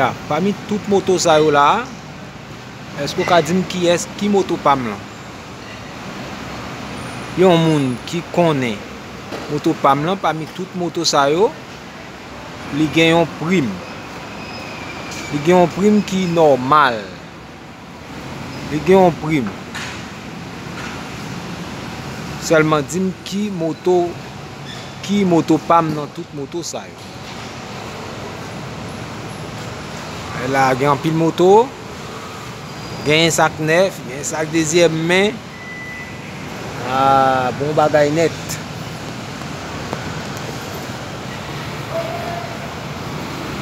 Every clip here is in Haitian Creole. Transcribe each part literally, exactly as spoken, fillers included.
Ya, pami tout moto sa yo la, èske w ka di m kiyès ki moto pa m lan? Yon moun ki konnen moto pa m lan, pami tout moto sa yo, li gen yon prim. Li gen yon prim ki nòmal. Li gen yon prim. Sèlman di m ki moto, ki moto pa m nan tout moto sa yo. E la gen anpil moto. Gen sa k nèf, gen sa k dezyèm men. Ah, bon bagay nèt.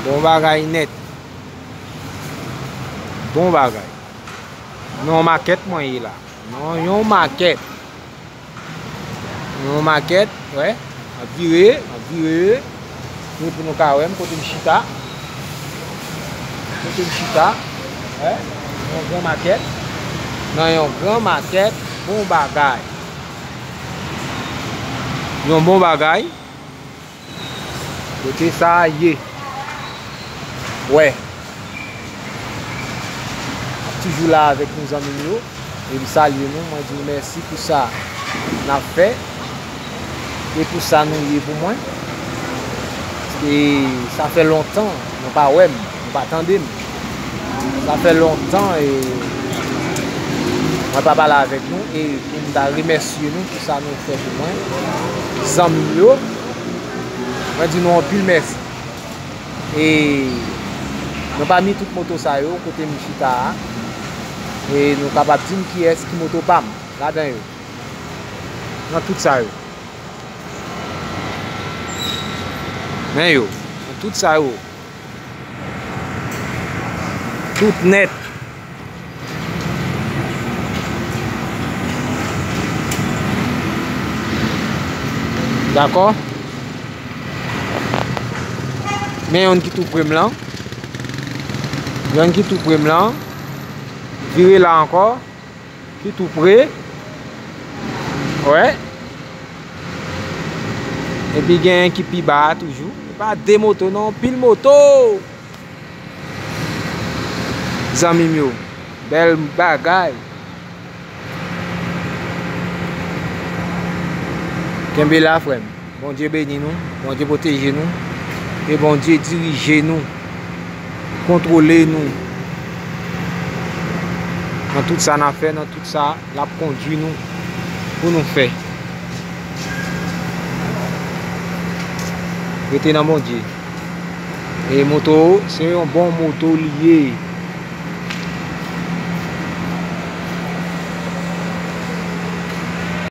Bon bagay nèt. Bon bagay. Nan yon makèt mwen ye la. Nan yon makèt. Nan yon makèt, wè. M ap vire, m ap vire. Wi, pou nou ka wè m kote m chita. Kote m chita. Wè. Nan yon gran makèt. Nan yon gran makèt. Bon bagay. Yon bon bagay. Kote sa a ye? Wè. Ap toujou la avèk nou, zanmi m yo. E m salye nou, mwen di nou mèsi pou sa n ap fè. E pou sa nou ye pou mwen. E sa fè lontan nou pa wè m, nou pa tande m. Sa fè lontan e mwen pa pale avèk nou. E pou m ta remèsye nou pou sa nou fè pou mwen. Zanmi m yo, mwen di nou anpil mèsi. E nan pami tout moto sa yo, kote m chita a, e nou kapab di m kiyès ki moto pa m ladan yo. Nan tout sa yo. Men yo, nan tout sa yo. Tout nèt. Dakò? Men yonn ki tou pre m lan. Yonn ki tou pre m lan. Vire la ankò. Ki tou pre. Wè. Epi gen ki pi ba a toujou. E pa de moto non, pil moto. Zanmi m yo, bèl bagay. Kenbe la, frè m. Bondye beni nou, Bondye pwoteje nou, e Bondye dirije nou, kontwole nou nan tout sa n ap fè, nan tout sa l ap kondui nou pou nou fè. Rete nan Bondye. E moto, se yon bon moto li ye.